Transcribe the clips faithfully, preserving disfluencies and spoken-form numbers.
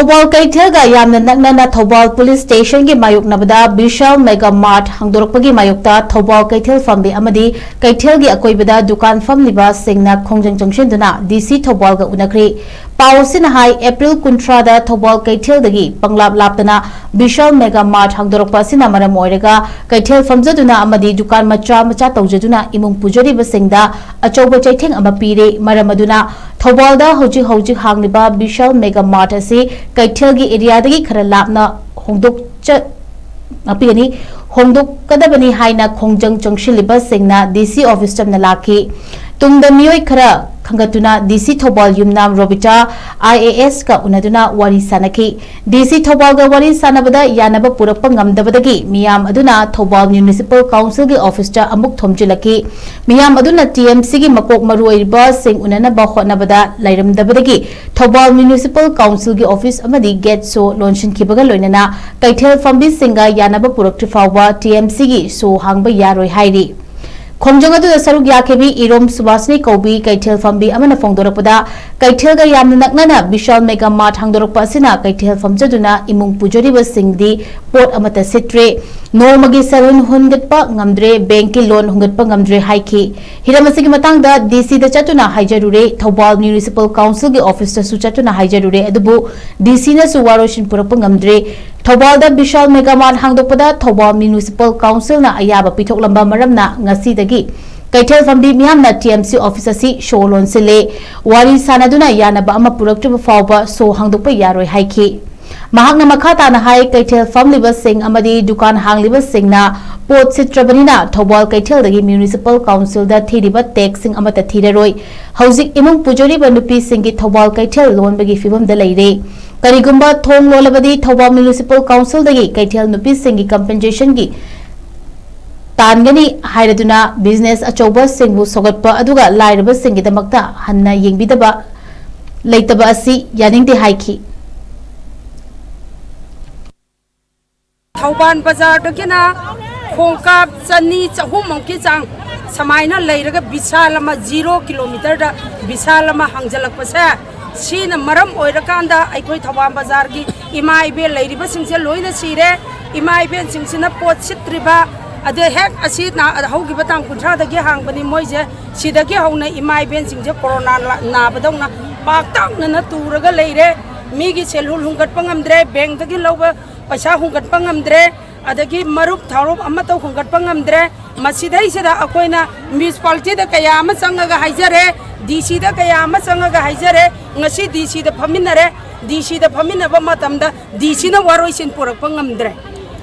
ꯊꯧꯕꯥꯜ ꯀꯩꯊꯦꯜꯒ ꯌꯥꯝꯅ ꯅꯛꯅꯅ ꯊꯧꯕꯥꯜ ꯄꯨꯂꯤꯁ ꯁ꯭ꯇꯦꯁꯟꯒꯤ ꯃꯥꯌꯣꯛꯅꯕꯗ ꯕꯤꯁꯥꯜ mega mart ꯍꯥꯡꯗꯣꯔꯛꯄꯒꯤ ꯃꯥꯌꯣꯛꯇ ꯊꯧꯕꯥꯜ ꯀꯩꯊꯦꯜ ꯐꯝꯕꯤ ꯑꯃꯗꯤ ꯀꯩꯊꯦꯜꯒꯤ ꯑꯀꯣꯏꯕꯗ ꯗꯨꯀꯥꯟ ꯐꯝꯂꯤꯕꯁꯤꯡꯅ ꯈꯣꯡꯖꯪ ꯆꯪꯁꯤꯟꯗꯨꯅ ꯗꯤ ꯁꯤ ꯊꯧꯕꯥꯜꯒ ꯎꯅꯈ꯭ꯔꯤ꯫ ꯄꯥꯎ ꯑꯁꯤꯅ ꯍꯥꯏ, ꯑꯦꯄ꯭ꯔꯤꯜ ꯀꯨꯟꯊ꯭ꯔꯥꯗ ꯊꯧꯕꯥꯜ ꯀꯩꯊꯦꯜꯗꯒꯤ ꯄꯪꯂꯥꯞ ꯂꯥꯞꯇꯅ ꯕꯤꯁꯥꯜ ꯃꯦꯒꯥ ꯃꯥꯔꯠ ꯍꯥꯡꯗꯣꯔꯛꯄ ꯑꯁꯤꯅ ꯃꯔꯝ ꯑꯣꯏꯔꯒ ꯀꯩꯊꯦꯜ ꯐꯝꯖꯗꯨꯅ ꯑꯃꯗꯤ ꯗꯨꯀꯥꯟ ꯃꯆꯥ ꯃꯆꯥ ꯇꯧꯖꯗꯨꯅ ꯏꯃꯨꯡ ꯄꯨꯖꯔꯤꯕꯁꯤꯡꯗ ꯑꯆꯧꯕ ꯆꯩꯊꯦꯡ ꯑꯃ ꯄꯤꯔꯦ꯫ ꯃꯔꯝ ꯑꯗꯨꯅ ꯊꯧꯕꯥꯜꯗ ꯍꯧꯖꯤꯛ ꯍꯧꯖꯤꯛ ꯍꯥꯡꯂꯤꯕ ꯕꯤꯁꯥꯜ ꯃꯦꯒꯥ ꯃꯥꯔꯠ ꯑꯁꯤ ꯀꯩꯊꯦꯜꯒꯤ ꯑꯦꯔꯤꯌꯥꯗꯒꯤ ꯈꯔ ꯂꯥꯞꯅ ꯍꯣꯡꯗꯣꯛꯆ-, ꯉꯥꯛꯄꯤꯒꯅꯤ, ꯍꯣꯡꯗꯣꯛꯀꯗꯕꯅꯤ ꯍꯥꯏꯅ ꯈꯣꯡꯖꯪ ꯆꯪꯁꯤꯜꯂꯤꯕꯁꯤꯡꯅ ꯗꯤ ꯁꯤ ꯑꯣꯐꯤꯁ ꯆꯝꯅ ꯂꯥꯛꯈꯤ꯫ ꯇꯨꯡꯗ ꯃꯤꯑꯣꯏ ꯈꯔ ꯈꯟꯒꯠꯇꯨꯅ ꯗꯤ ꯁꯤ ꯊꯧꯕꯥꯜ ꯌꯨꯝꯅꯥꯝ ꯔꯣꯕꯤꯇꯥ ꯑꯥꯏ ꯑꯦ ꯑꯦꯁꯀ ꯎꯅꯗꯨꯅ ꯋꯥꯔꯤ ꯁꯥꯅꯈꯤ꯫ ꯗꯤ ꯁꯤ ꯊꯧꯕꯥꯜꯒ ꯋꯥꯔꯤ ꯁꯥꯅꯕꯗ ꯌꯥꯅꯕ ꯄꯨꯔꯛꯄ ꯉꯝꯗꯕꯗꯒꯤ ꯃꯤꯌꯥꯝ ꯑꯗꯨꯅ ꯊꯧꯕꯥꯜ ꯃ꯭ꯌꯨꯅꯤꯁꯤꯄꯥꯜ ꯀꯥꯎꯟꯁꯤꯜꯒꯤ ꯑꯣꯐꯤꯁꯇ ꯑꯃꯨꯛ ꯊꯣꯝꯖꯤꯜꯂꯛꯈꯤ꯫ ꯃꯤꯌꯥꯝ ꯑꯗꯨꯅ ꯇꯤ ꯑꯦꯝ ꯁꯤꯒꯤ ꯃꯀꯣꯛ ꯃꯔꯨ ꯑꯣꯏꯔꯤꯕꯁꯤꯡ ꯎꯅꯅꯕ ꯍꯣꯠꯅꯕꯗ ꯂꯩꯔꯝꯗꯕꯗꯒꯤ ꯊꯧꯕꯥꯜ ꯃ꯭ꯌꯨꯅꯤꯁꯤꯄꯥꯜ ꯀꯥꯎꯟꯁꯤꯜꯒꯤ ꯑꯣꯐꯤꯁ ꯑꯃꯗꯤ ꯒꯦꯠ ꯁꯣ ꯂꯣꯟꯁꯤꯟꯈꯤꯕꯒ ꯂꯣꯏꯅꯅ ꯀꯩꯊꯦꯜ ꯐꯝꯕꯤꯁꯤꯡꯒ ꯌꯥꯅꯕ ꯄꯨꯔꯛꯇ꯭ꯔꯤ ꯐꯥꯎꯕ ꯇꯤ ꯑꯦꯝ ꯁꯤꯒꯤ ꯁꯣ ꯍꯥꯡꯕ ꯌꯥꯔꯣꯏ ꯍꯥꯏꯔꯤ꯫ ꯈꯣꯡꯖꯪ ꯑꯗꯨꯗ ꯁꯔꯨꯛ ꯌꯥꯈꯤꯕꯤ ꯏꯔꯣꯝ ꯁꯨꯕꯥꯁꯅꯤ ꯀꯧꯕꯤ ꯀꯩꯊꯦꯜ ꯐꯝꯕꯤ ꯑꯃꯅ ꯐꯣꯡꯗꯣꯔꯛꯄꯗ, ꯀꯩꯊꯦꯜꯒ ꯌꯥꯝꯅ ꯅꯛꯅꯅ ꯕꯤꯁꯥꯜ ꯃꯦꯒꯥ ꯃꯥꯔꯠ ꯍꯥꯡꯗꯣꯔꯛꯄ ꯑꯁꯤꯅ ꯀꯩꯊꯦꯜ ꯐꯝꯖꯗꯨꯅ ꯏꯃꯨꯡ ꯄꯨꯖꯔꯤꯕꯁꯤꯡꯗꯤ ꯄꯣꯠ ꯑꯃꯠꯇ ꯁꯤꯠꯇ꯭ꯔꯦ꯫ ꯅꯣꯡꯃꯒꯤ ꯁꯦꯜ ꯍꯨꯟꯒꯠꯄ ꯉꯝꯗ꯭ꯔꯦ, ꯕꯦꯡꯀꯤ ꯂꯣꯟ ꯍꯨꯟꯒꯠꯄ ꯉꯝꯗ꯭ꯔꯦ ꯍꯥꯏꯈꯤ꯫ ꯍꯤꯔꯝ ꯑꯁꯤꯒꯤ ꯃꯇꯥꯡꯗ ꯗꯤ ꯁꯤꯗ ꯆꯠꯇꯨꯅ ꯍꯥꯏꯖꯔꯨꯔꯦ, ꯊꯧꯕꯥꯜ ꯃ꯭ꯌꯨꯅꯤꯁꯤꯄꯥꯜ ꯀꯥꯎꯟꯁꯤꯜꯒꯤ ꯑꯣꯐꯤꯁꯇꯁꯨ ꯆꯠꯇꯨꯅ ꯍꯥꯏꯖꯔꯨꯔꯦ, ꯑꯗꯨꯕꯨ ꯗꯤ ꯁꯤꯅꯁꯨ ꯋꯥꯔꯣꯏꯁꯤꯟ ꯄꯨꯔꯛꯄ ꯉꯝꯗ꯭ꯔꯦ꯫ ꯊꯧꯕꯥꯜꯗ ꯕꯤꯁꯥꯜ ꯃꯦꯒꯥ ꯃꯥꯔꯠ ꯍꯥꯡꯗꯣꯛꯄꯗ ꯊꯧꯕꯥꯜ ꯃ꯭ꯌꯨꯅꯤꯁꯤꯄꯥꯜ ꯀꯥꯎꯟꯁꯤꯜꯅ ꯑꯌꯥꯕ ꯄꯤꯊꯣꯛꯂꯝꯕ ꯃꯔꯝꯅ ꯉꯁꯤꯗꯒꯤ ꯀꯩꯊꯦꯜ ꯐꯝꯕꯤ ꯃꯤꯌꯥꯝꯅ ꯇꯤ ꯑꯦꯝ ꯁꯤ ꯑꯣꯐꯤꯁ ꯑꯁꯤ ꯁꯣ ꯂꯣꯟꯁꯤꯜꯂꯦ꯫ ꯋꯥꯔꯤ ꯁꯥꯅꯗꯨꯅ ꯌꯥꯅꯕ ꯑꯃ ꯄꯨꯔꯛꯇ꯭ꯔꯤꯕ ꯐꯥꯎꯕ ꯁꯣ ꯍꯥꯡꯗꯣꯛꯄ ꯌꯥꯔꯣꯏ ꯍꯥꯏꯈꯤ꯫ ꯃꯍꯥꯛꯅ ꯃꯈꯥ ꯇꯥꯅ ꯍꯥꯏ, ꯀꯩꯊꯦꯜ ꯐꯝꯂꯤꯕꯁꯤꯡ ꯑꯃꯗꯤ ꯗꯨꯀꯥꯟ ꯍꯥꯡꯂꯤꯕꯁꯤꯡꯅ ꯄꯣꯠ ꯁꯤꯠꯇ꯭ꯔꯕꯅꯤꯅ ꯊꯧꯕꯥꯜ ꯀꯩꯊꯦꯜꯗꯒꯤ ꯃ꯭ꯌꯨꯅꯤꯁꯤꯄꯥꯜ ꯀꯥꯎꯟꯁꯤꯜꯗ ꯊꯤꯔꯤꯕ ꯇꯦꯛꯁꯁꯤꯡ ꯑꯃꯠꯇ ꯊꯤꯔꯔꯣꯏ꯫ ꯍꯧꯖꯤꯛ ꯏꯃꯨꯡ ꯄꯨꯖꯔꯤꯕ ꯅꯨꯄꯤꯁꯤꯡꯒꯤ ꯊꯧꯕꯥꯜ ꯀꯩꯊꯦꯜ ꯂꯣꯟꯕꯒꯤ ꯐꯤꯚꯝꯗ ꯂꯩꯔꯦ꯫ ꯀꯔꯤꯒꯨꯝꯕ ꯊꯣꯡ ꯂꯣꯜꯂꯕꯗꯤ ꯊꯧꯕꯥꯜ ꯃ꯭ꯌꯨꯅꯤꯁꯤꯄꯥꯜ ꯀꯥꯎꯟꯁꯤꯜꯗꯒꯤ ꯀꯩꯊꯦꯜ ꯅꯨꯄꯤꯁꯤꯡꯒꯤ ꯀꯝꯄꯦꯟꯁꯦꯁꯟꯒꯤ ꯇꯥꯟꯒꯅꯤ ꯍꯥꯏꯔꯗꯨꯅ ꯕꯤꯖꯤꯅꯦꯁ ꯑꯆꯧꯕꯁꯤꯡꯕꯨ ꯁꯧꯒꯠꯄ ꯑꯗꯨꯒ ꯂꯥꯏꯔꯕꯁꯤꯡꯒꯤꯗꯃꯛꯇ ꯍꯟꯅ ꯌꯦꯡꯕꯤꯗꯕ ꯂꯩꯇꯕ ꯑꯁꯤ ꯌꯥꯅꯤꯡꯗꯦ ꯍꯥꯏꯈꯤ꯫ ꯊꯧꯕꯥꯜ ꯕꯖꯥꯔꯗꯒꯤꯅ ꯈꯣꯡꯀꯥꯞ ꯆꯅꯤ ꯆꯍꯨꯝꯃꯨꯛꯀꯤ ꯆꯥꯡ ꯁꯨꯃꯥꯏꯅ ꯂꯩꯔꯒ ꯕꯤꯁꯥꯜ ꯑꯃ, ꯖꯤꯔꯣ ꯀꯤꯂꯣꯃꯤꯇꯔꯗ ꯕꯤꯁꯥꯜ ꯑꯃ ꯍꯥꯡꯖꯜꯂꯛꯄꯁꯦ, ꯁꯤꯅ ꯃꯔꯝ ꯑꯣꯏꯔꯀꯥꯟꯗ ꯑꯩꯈꯣꯏ ꯊꯧꯕꯥꯜ ꯕꯖꯥꯔꯒꯤ ꯏꯃꯥ ꯏꯕꯦꯜ ꯂꯩꯔꯤꯕꯁꯤꯡꯁꯦ ꯂꯣꯏꯅ ꯁꯤꯔꯦ꯫ ꯏꯃꯥ ꯏꯕꯦꯜꯁꯤꯡꯁꯤꯅ ꯄꯣꯠ ꯁꯤꯠꯇ꯭ꯔꯤꯕ, ꯑꯗꯩ ꯍꯦꯛ ꯑꯁꯤ ꯅꯥ-, ꯍꯧꯈꯤꯕ ꯇꯥꯡ ꯀꯨꯟꯊ꯭ꯔꯥꯗꯒꯤ ꯍꯥꯡꯕꯅꯤ ꯃꯣꯏꯁꯦ꯫ ꯁꯤꯗꯒꯤ ꯍꯧꯅ ꯏꯃꯥ ꯏꯕꯦꯜꯁꯤꯡꯁꯦ ꯀꯣꯔꯣꯅꯥ ꯂꯥ-, ꯅꯥꯕꯗꯧꯅ ꯄꯥꯛꯇꯛꯅꯅ ꯇꯨꯔꯒ ꯂꯩꯔꯦ꯫ ꯃꯤꯒꯤ ꯁꯦꯜ ꯍꯨꯟꯒꯠꯄ ꯉꯝꯗ꯭ꯔꯦ, ꯕꯦꯡꯛꯇꯒꯤ ꯂꯧꯕ ꯄꯩꯁꯥ ꯍꯨꯟꯒꯠꯄ ꯉꯝꯗ꯭ꯔꯦ, ꯑꯗꯒꯤ ꯃꯔꯨꯞ ꯊꯥꯔꯨꯞ ꯑꯃꯠꯇ ꯍꯨꯟꯒꯠꯄ ꯉꯝꯗ꯭ꯔꯦ꯫ ꯃꯁꯤꯗꯩꯁꯤꯗ ꯑꯩꯈꯣꯏꯅ ꯃ꯭ꯌꯨꯅꯤꯁꯤꯄꯥꯂꯤꯇꯤꯗ ꯀꯌꯥ ꯑꯃ ꯆꯪꯉꯒ ꯍꯥꯏꯖꯔꯦ, ꯗꯤ ꯁꯤꯗ ꯀꯌꯥ ꯑꯃ ꯆꯪꯉꯒ ꯍꯥꯏꯖꯔꯦ꯫ ꯉꯁꯤ ꯗꯤ ꯁꯤꯗ ꯐꯝꯃꯤꯟꯅꯔꯦ꯫ ꯗꯤ ꯁꯤꯗ ꯐꯝꯃꯤꯟꯅꯕ ꯃꯇꯝꯗ ꯗꯤ ꯁꯤꯅ ꯋꯥꯔꯣꯏꯁꯤꯟ ꯄꯨꯔꯛꯄ ꯉꯝꯗ꯭ꯔꯦ꯫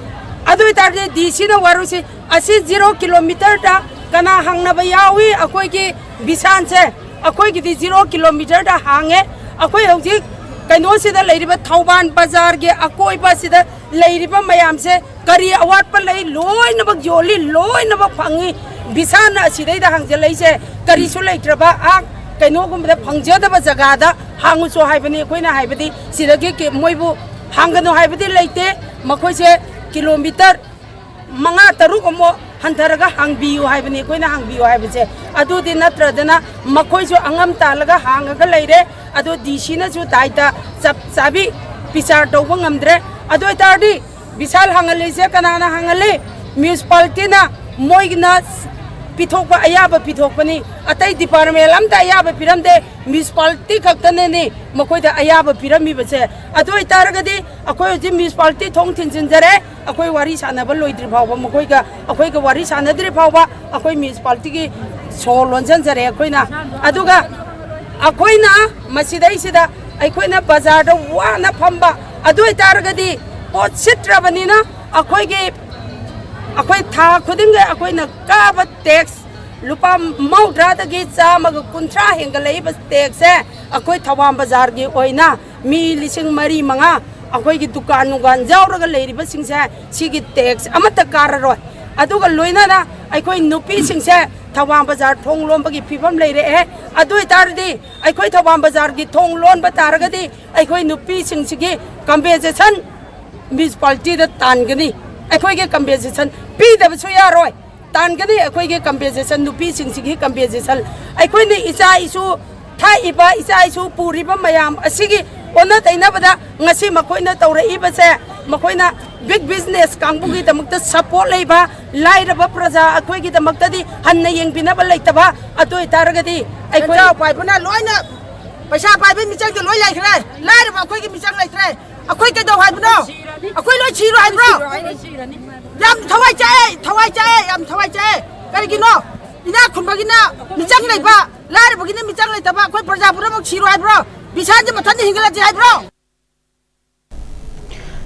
ꯑꯗꯨ ꯑꯣꯏꯇꯥꯔꯗꯤ ꯗꯤ ꯁꯤꯅ ꯋꯥꯔꯣꯏꯁꯤꯟ ꯑꯁꯤ ꯖꯤꯔꯣ ꯀꯤꯂꯣꯃꯤꯇꯔꯗ ꯀꯅꯥ ꯍꯥꯡꯅꯕ ꯌꯥꯎꯏ? ꯑꯩꯈꯣꯏꯒꯤ ꯕꯤꯁꯥꯟꯁꯦ ꯑꯩꯈꯣꯏꯒꯤꯗꯤ ꯖꯤꯔꯣ ꯀꯤꯂꯣꯃꯤꯇꯔꯗ ꯍꯥꯡꯉꯦ꯫ ꯑꯩꯈꯣꯏ ꯍꯧꯖꯤꯛ ꯀꯩꯅꯣꯁꯤꯗ ꯂꯩꯔꯤꯕ ꯊꯧꯕꯥꯜ ꯕꯖꯥꯔꯒꯤ ꯑꯀꯣꯏꯕꯁꯤꯗ ꯂꯩꯔꯤꯕ ꯃꯌꯥꯝꯁꯦ ꯀꯔꯤ ꯑꯋꯥꯠꯄ ꯂꯩ? ꯂꯣꯏꯅꯃꯛ ꯌꯣꯜꯂꯤ, ꯂꯣꯏꯅꯃꯛ ꯐꯪꯉꯤ꯫ ꯕꯤꯁꯥꯟꯅ ꯑꯁꯤꯗꯩꯗ ꯍꯥꯡꯖꯜꯂꯛꯏꯁꯦ ꯀꯔꯤꯁꯨ ꯂꯩꯇ꯭ꯔꯕ, ꯑꯥ, ꯀꯩꯅꯣꯒꯨꯝꯕꯗ ꯐꯪꯖꯗꯕ ꯖꯒꯥꯗ ꯍꯥꯡꯉꯨꯁꯨ ꯍꯥꯏꯕꯅꯤ꯫ ꯑꯩꯈꯣꯏꯅ ꯍꯥꯏꯕꯗꯤ ꯁꯤꯗꯒꯤ ꯀꯤ-, ꯃꯣꯏꯕꯨ ꯍꯥꯡꯒꯅꯨ ꯍꯥꯏꯕꯗꯤ ꯂꯩꯇꯦ꯫ ꯃꯈꯣꯏꯁꯦ ꯀꯤꯂꯣꯃꯤꯇꯔ ꯃꯉꯥ ꯇꯔꯨꯛ ꯑꯃꯨꯛ ꯍꯟꯊꯔꯒ ꯍꯥꯡꯕꯤꯌꯨ ꯍꯥꯏꯕꯅꯤ꯫ ꯑꯩꯈꯣꯏꯅ ꯍꯥꯡꯕꯤꯌꯨ ꯍꯥꯏꯕꯁꯦ ꯑꯗꯨꯗꯤ ꯅꯠꯇ꯭ꯔꯗꯅ ꯃꯈꯣꯏꯁꯨ ꯑꯉꯝ ꯇꯥꯜꯂꯒ ꯍꯥꯡꯉꯒ ꯂꯩꯔꯦ꯫ ꯑꯗꯣ ꯗꯤ ꯁꯤꯅꯁꯨ ꯗꯥꯏꯇ ꯆꯞ ꯆꯥꯕꯤ ꯕꯤꯆꯥꯔ ꯇꯧꯕ ꯉꯝꯗ꯭ꯔꯦ꯫ ꯑꯗꯨ ꯑꯣꯏꯇꯥꯔꯗꯤ ꯕꯤꯁꯥꯜ ꯍꯥꯡꯍꯜꯂꯤꯁꯦ ꯀꯅꯥꯅ ꯍꯥꯡꯍꯜꯂꯤ? ꯃ꯭ꯌꯨꯅꯤꯁꯤꯄꯥꯂꯤꯇꯤꯅ ꯃꯣꯏꯒꯤꯅ ꯄꯤꯊꯣꯛꯄ ꯑꯌꯥꯕ ꯄꯤꯊꯣꯛꯄꯅꯤ꯫ ꯑꯇꯩ ꯗꯤꯄꯥꯔꯠꯃꯦꯟ ꯑꯝꯇ ꯑꯌꯥꯕ ꯄꯤꯔꯝꯗꯦ, ꯃ꯭ꯌꯨꯅꯤꯁꯤꯄꯥꯂꯤꯇꯤ ꯈꯛꯇꯅꯅꯤ ꯃꯈꯣꯏꯗ ꯑꯌꯥꯕ ꯄꯤꯔꯝꯃꯤꯕꯁꯦ꯫ ꯑꯗꯨ ꯑꯣꯏꯇꯥꯔꯒꯗꯤ ꯑꯩꯈꯣꯏ ꯍꯧꯖꯤꯛ ꯃ꯭ꯌꯨꯅꯤꯁꯤꯄꯥꯂꯤꯇꯤ ꯊꯣꯡ ꯊꯤꯡꯖꯤꯟꯖꯔꯦ꯫ ꯑꯩꯈꯣꯏ ꯋꯥꯔꯤ ꯁꯥꯟꯅꯕ ꯂꯣꯏꯗ꯭ꯔꯤ ꯐꯥꯎꯕ, ꯃꯈꯣꯏꯒ ꯑꯩꯈꯣꯏꯒ ꯋꯥꯔꯤ ꯁꯥꯟꯅꯗ꯭ꯔꯤ ꯐꯥꯎꯕ ꯑꯩꯈꯣꯏ ꯃ꯭ꯌꯨꯅꯤꯁꯤꯄꯥꯂꯤꯇꯤꯒꯤ ꯁꯣ ꯂꯣꯟꯁꯤꯟꯖꯔꯦ ꯑꯩꯈꯣꯏꯅ꯫ ꯑꯗꯨꯒ ꯑꯩꯈꯣꯏꯅ ꯃꯁꯤꯗꯩꯁꯤꯗ ꯑꯩꯈꯣꯏꯅ ꯕꯖꯥꯔꯗ ꯋꯥꯅ ꯐꯝꯕ, ꯑꯗꯨ ꯑꯣꯏꯇꯥꯔꯒꯗꯤ ꯄꯣꯠ ꯁꯤꯠꯇ꯭ꯔꯕꯅꯤꯅ ꯑꯩꯈꯣꯏꯒꯤ, ꯑꯩꯈꯣꯏ ꯊꯥ ꯈꯨꯗꯤꯡꯒꯤ ꯑꯩꯈꯣꯏꯅ ꯀꯥꯕ ꯇꯦꯛꯁ ꯂꯨꯄꯥ ꯃꯧꯗ꯭ꯔꯥꯗꯒꯤ ꯆꯥꯝꯃꯒ ꯀꯨꯟꯊ꯭ꯔꯥ ꯍꯦꯟꯒꯠꯂꯛꯏꯕ ꯇꯦꯛꯁꯁꯦ ꯑꯩꯈꯣꯏ ꯊꯧꯕꯥꯜ ꯕꯖꯥꯔꯒꯤ ꯑꯣꯏꯅ ꯃꯤ ꯂꯤꯁꯤꯡ ꯃꯔꯤ ꯃꯉꯥ ꯑꯩꯈꯣꯏꯒꯤ ꯗꯨꯀꯥꯟ ꯅꯨꯡꯒꯥꯟ ꯌꯥꯎꯔꯒ ꯂꯩꯔꯤꯕꯁꯤꯡꯁꯦ ꯁꯤꯒꯤ ꯇꯦꯛꯁ ꯑꯃꯠꯇ ꯀꯥꯔꯔꯣꯏ꯫ ꯑꯗꯨꯒ ꯂꯣꯏꯅꯅ ꯑꯩꯈꯣꯏ ꯅꯨꯄꯤꯁꯤꯡꯁꯦ ꯊꯧꯕꯥꯜ ꯕꯖꯥꯔ ꯊꯣꯡ ꯂꯣꯟꯕꯒꯤ ꯐꯤꯕꯝ ꯂꯩꯔꯛꯑꯦ꯫ ꯑꯗꯨ ꯑꯣꯏꯇꯥꯔꯗꯤ ꯑꯩꯈꯣꯏ ꯊꯧꯕꯥꯜ ꯕꯖꯥꯔꯒꯤ ꯊꯣꯡ ꯂꯣꯟꯕ ꯇꯥꯔꯒꯗꯤ ꯑꯩꯈꯣꯏ ꯅꯨꯄꯤꯁꯤꯡꯁꯤꯒꯤ ꯀꯝꯄꯦꯟꯁꯦꯁꯟ ꯃ꯭ꯌꯨꯅꯤꯁꯤꯄꯥꯂꯤꯇꯤꯗ ꯇꯥꯟꯒꯅꯤ꯫ ꯑꯩꯈꯣꯏꯒꯤ ꯀꯝꯄꯦꯟꯁꯦꯁꯟ ꯄꯤꯗꯕꯁꯨ ꯌꯥꯔꯣꯏ, ꯇꯥꯟꯒꯅꯤ꯫ ꯑꯩꯈꯣꯏꯒꯤ ꯀꯝꯄꯦꯟꯁꯦꯁꯟ, ꯅꯨꯄꯤꯁꯤꯡꯁꯤꯒꯤ ꯀꯝꯄꯦꯟꯁꯦꯁꯟ, ꯑꯩꯈꯣꯏꯅ ꯏꯆꯥ ꯏꯁꯨ ꯊꯥꯛꯏꯕ ꯏꯆꯥ ꯏꯁꯨ ꯄꯨꯔꯤꯕ ꯃꯌꯥꯝ ꯑꯁꯤꯒꯤ ꯑꯣꯟꯅ ꯇꯩꯅꯕꯗ ꯉꯁꯤ ꯃꯈꯣꯏꯅ ꯇꯧꯔꯛꯏꯕꯁꯦ, ꯃꯈꯣꯏꯅ ꯕꯤꯒ ꯕꯤꯖꯤꯅꯦꯁ ꯀꯥꯡꯕꯨꯒꯤꯗꯃꯛꯇ ꯁꯄꯣꯔꯠ ꯂꯩꯕ, ꯂꯥꯏꯔꯕ ꯄ꯭ꯔꯖꯥ ꯑꯩꯈꯣꯏꯒꯤꯗꯃꯛꯇꯗꯤ ꯍꯟꯅ ꯌꯦꯡꯕꯤꯅꯕ ꯂꯩꯇꯕ꯫ ꯑꯗꯨ ꯑꯣꯏꯇꯥꯔꯒꯗꯤ ꯑꯩꯈꯣꯏ ꯁꯦꯟꯖꯥꯎ ꯄꯥꯏꯕꯅ ꯂꯣꯏꯅ, ꯄꯩꯁꯥ ꯄꯥꯏꯕꯒꯤ ꯃꯤꯆꯪꯗꯤ ꯂꯣꯏ ꯂꯩꯈ꯭ꯔꯦ, ꯂꯥꯏꯔꯕ ꯑꯩꯈꯣꯏꯒꯤ ꯃꯤꯆꯪ ꯂꯩꯇ꯭ꯔꯦ꯫ ꯑꯩꯈꯣꯏ ꯀꯩꯗꯧ ꯍꯥꯏꯕꯅꯣ? ꯑꯩꯈꯣꯏ ꯂꯣꯏ ꯁꯤꯔꯣ ꯍꯥꯏꯕ꯭ꯔꯣ? ꯌꯥꯝ ꯊꯋꯥꯏ ꯆꯥꯛꯑꯦ, ꯊꯋꯥꯏ ꯆꯥꯛꯑꯦ, ꯌꯥꯝ ꯊꯋꯥꯏ ꯆꯥꯛꯑꯦ꯫ ꯀꯔꯤꯒꯤꯅꯣ? ꯏꯅꯥꯛ ꯈꯨꯟꯕꯒꯤꯅ ꯃꯤꯆꯪ ꯂꯩꯕ, ꯂꯥꯏꯔꯕꯒꯤꯅ ꯃꯤꯆꯪ ꯂꯩꯇꯕ, ꯑꯩꯈꯣꯏ ꯄ꯭ꯔꯖꯥ ꯄꯨꯝꯅꯃꯛ ꯁꯤꯔꯣ ꯍꯥꯏꯕ꯭ꯔꯣ? ꯕꯤꯁꯥꯟꯁꯦ ꯃꯊꯟꯇ ꯍꯤꯡꯒꯠꯂꯁꯤ ꯍꯥꯏꯕ꯭ꯔꯣ?